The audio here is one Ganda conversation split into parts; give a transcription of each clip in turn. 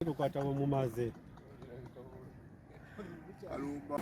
Tukwata mumaze. Kalumba.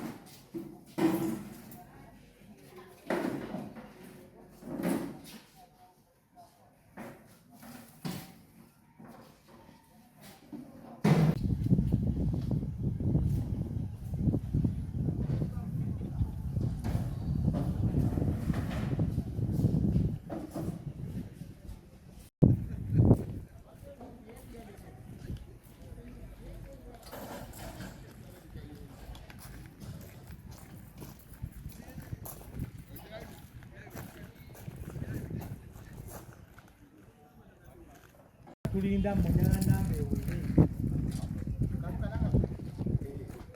Tulinda munaana ng'eweze.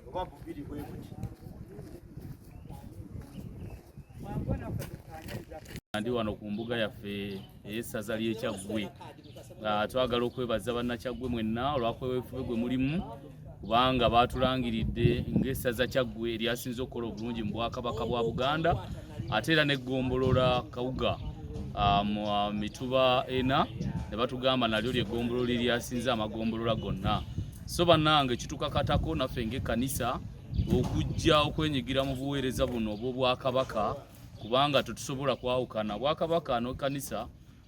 Oba bubiri bwe buti. Ndi wano ku mbuga yaffe ey'essaza ly'Ekyaggwe nga twagala okwebaza Bannakyaggwe mwenna olwakweweefube gwe mulimu, kubanga baatulangiridde ng'essaza Kyaggwe eryasinze okukola obulungi mu Bwakabaka bwa Buganda, ate era n'eggombolola Kawuga mu mituba ena ne batugamba nalyo ly'eggombolola eryasinze amagombolola gonna. So bannange, kitukakatako naffe ng'ekkanisa okujja okwenyigira mu buweereza buno obw'Obwakabaka, kubanga tetusobola kwawukana Bwakabaka n'ekkanisa,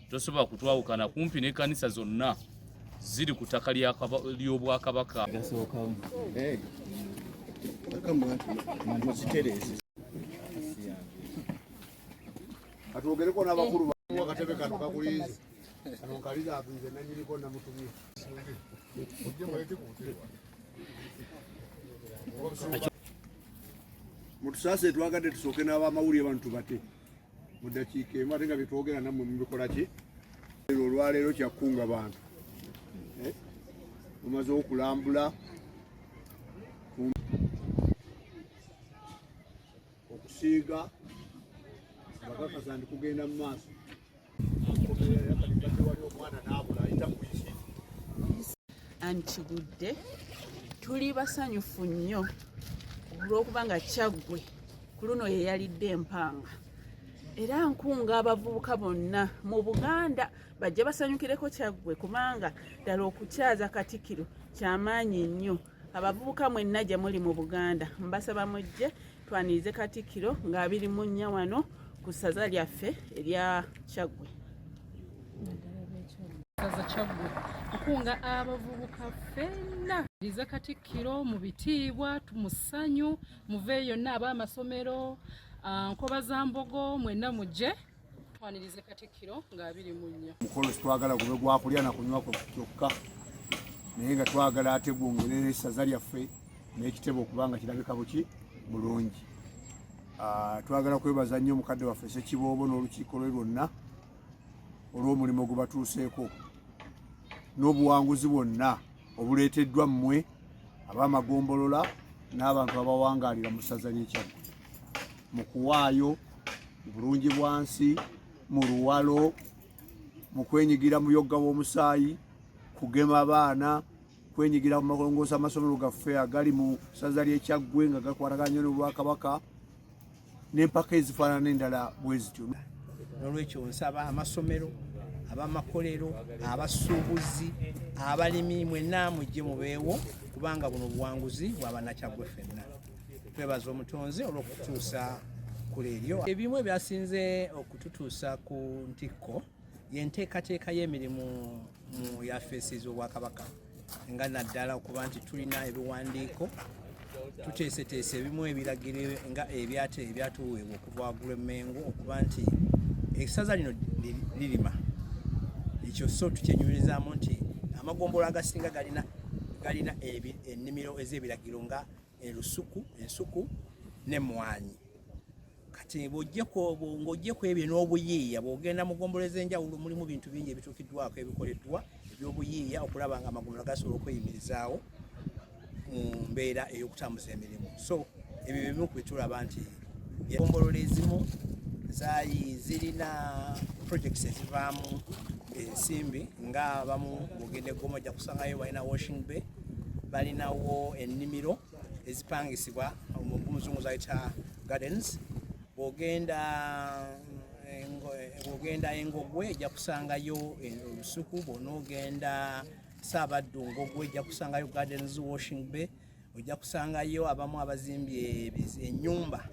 tosobola kutwawukana. Kumpi n'ekkanisa zonna ziri ku ttaka ly'Obwakabaka. Gasookamu. Muzitereeze. Katwogereko n'abakulu akatebe kano kakulinze. Kano nkaliza nze nannyiniko namutumye. Mujje mulete ku ntebe. Mutusaase, twagadde tusooke n'abamawulire bano tubate mu ddakiika emu, ate nga byetwogera nammwe mubikola ki. Olwaleero kyakkunga bantu. Eh? Mumaze okulambula okusiiga, bakakasa nti kugenda mu maaso. Wali omwana n'abula ayita kuyisi. Antigudde, tuli basanyufu nnyo olw'okuba nga Kyaggwe ku luno ye yalidde empanga, era nkunga abavubuka bonna mu Buganda bajje basanyukireko Kyaggwe, kubanga ddala okukyaza Katikkiro kyamaanyi nnyo. Abavubuka mwenna gye muli mu Buganda, mbasaba mujje twanirize Katikkiro nga 24 wano ku ssaza lyaffe erya Kyaggwe. Ssaza Kyaggwe, nkunga abavubuka ffenna rize Katikkiro mu bitiibwa, mu ssanyu. Muve yonna, ab'amasomero, nkoba za mbogo, mwenna mujje twanirize Katikkiro nga 24. Mukolo sitwagala gube gwakulya na kunywa kyokka, naye nga twagala ate gwongerera essaza lyaffe n'ekitebe okuba nga kirabika buki bulungi. Twagala kwebaza nnyo mukadde waffe Ssekiboobo n'olukiiko lwe lwonna olw'omulimu gwe batuuseeko n'obuwanguzi bwonna obuleeteddwa mmwe ab'amagombolola n'abantu abawangaalira mu ssaza ly'Ekyaggwe mu kuwaayo mu bulungi bwansi, mu luwalo, mu kwenyigira mu by'okugaba omusaayi, kugema abaana, kwenyigira mu malongoosa amasomero gaffe agali mu ssaza ly'Ekyaggwe nga gakwatagana nnyo n'Obwakabaka, n'empaka ezifaanana endala bwe zityo. N'olwekyo nsaba amasomero, abamakolero, abasuubuzi, abalimi, mwenna mujje mubeewo, kubanga buno obuwanguzi bw'Abannakyaggwe ffenna. Twebaza Omutonzi olw'okutuusa kula eryo. Ebimu ebyasinze okututuusa ku ntikko yenteekateeka y'emirimu mu yafeesi z'Obwakabaka, nga naddala okuba nti tulina ebiwandiiko, tuteeseteese ebimu ebiragiro nga ebyate ebyatuweebwa okuva waggulu Emmengo okuba nti essaza lino lirima. Ekyo so tukyenyumirizaamu nti amagombolola agasinga galina ennimiro ez'ebiragiro nga elusuku, ensuku n'emmwanyi. Kati ng'ojje ku ebyo n'obuyiiya, bw'ogenda mu ggombolola ez'enjawulo mulimu bintu bingi ebituukiddwako, ebikoleddwa ebyobuyiiya okulaba nga amagombolola gasobola okweyimirizaawo mu mbeera ey'okutambuza emirimu. So ebyo bimu ku bitulaba nti gombolola ezimu Zaali zirina projects ezivaamu ensimbi, ng'abamu bw'ogenda e Goma ojja kusangayo balina washing bay, balinawo ennimiro ezipangisibwa, omuzungu zayita gardens. Bw'ogenda Engogwe ejja kusangayo olusuku. Bw'onoogenda Saabaddu Ngogwe ejja kusangayo gardens, washing bay. Ojja kusangayo abamu abazimbye ennyumba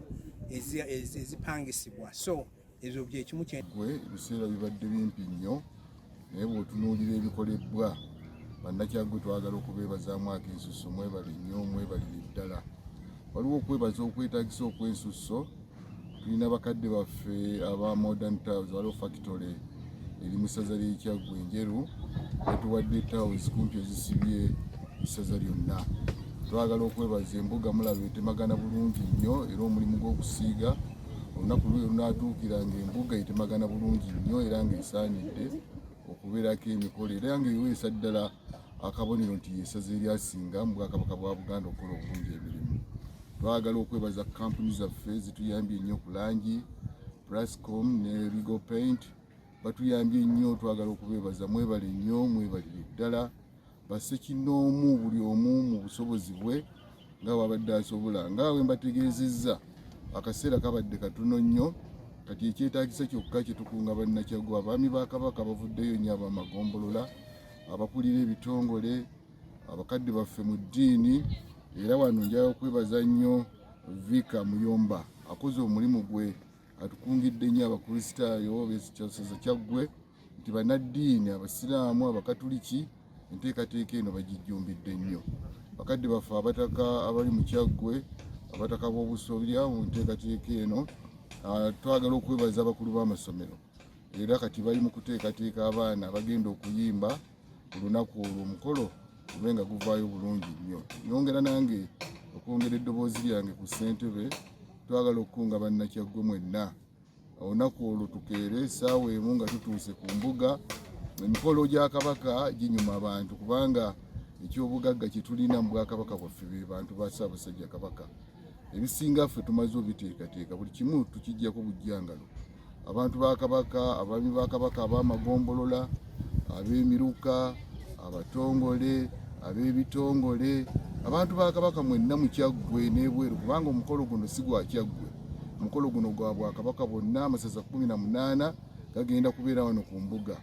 ezipangisibwa. So ezo byekimu kye Gwe ebiseera bibadde bimpi nnyo, naye bw'otunuulira ebikolebbwa bannakyaggwe, twagala okubeebazaamu ak'ensusso. Mwebale nnyo, mwebalire ddala. Waliwo okwebaza okwetagisa okw'ensusso. Tulina bakadde baffe aba Modern Tiles. Waliwo factory eri mu ssaza ly'Ekyaggwe Enjeru, etuwadde tiles kumpi ezisibye essaza lyonna. Twagala okwebaza embuga, mulaba etemagana bulungi nnyo, era omulimu gw'okusiiga olunaku lwe lunaatuukira ng'embuga etemagana bulungi nnyo era ng'esaanidde okubeerako emikolo, era ng'eweesa ddala akabonero nti yesaza eryasinga mu Bwakabaka bwa Buganda okukola obulungi emirimu. Twagala okwebaza kampuni zaffe zituyambye ennyo ku langi, Plascon ne Regal Paint batuyambye nnyo. Twagala okubeebaza, mwebale nnyo, mwebalire ddala. Bassekinnoomu, buli omu mu busobozi bwe nga bwabadde asobola. Nga bwe mbategeezezza, akaseera kabadde katono nnyo. Kati ekyetaagisa kyokka kye tukunga bannakyaggwe, abaami ba Kabaka bavuddeyo nnyo, abamagombolola, abakulira ebitongole, abakadde baffe mu ddiini. Era wano njagala okwebaza nnyo Vicar Muyomba, akoze omulimu gwe, atukungidde nnyo Abakristaayo b'ekisaza Kyaggwe nti bannaddiini, Abasiraamu, Abakatuliki, enteekateeka eno bagijjumbidde nnyo. Bakadde baffe abataka abali mu Kyaggwe, abataka b'obusolya mu nteekateeka eno. Twagala okwebaza abakulu b'amasomero, era kati bali mu kuteekateeka abaana abagenda okuyimba ku lunaku olwo, omukolo gube nga guvaayo bulungi nnyo. Nyongera nange okwongera eddoboozi lyange ku ssentebe. Twagala okukunga bannakyaggwe mwenna, olunaku olwo tukeere essaawa 1 nga tutuuse ku mbuga. Emikolo gya Kabaka ginyuma abantu, kubanga ekyobugagga kye tulina mu Bwakabaka bwaffe be bantu ba Ssaabasajja Kabaka. Ebisinga ffe tumaze obiteekateeka, buli kimu tukijjako bujjangalo. Abantu ba Kabaka, abaami ba Kabaka, ab'amagombolola, ab'emiruka, abatongole, ab'ebitongole, abantu ba Kabaka mwenna mu Kyaggwe n'ebweru, kubanga omukolo guno si gwa Kyaggwe, omukolo guno gwa Bwakabaka bwonna. Amasaza 18 gagenda kubeera wano ku mbuga.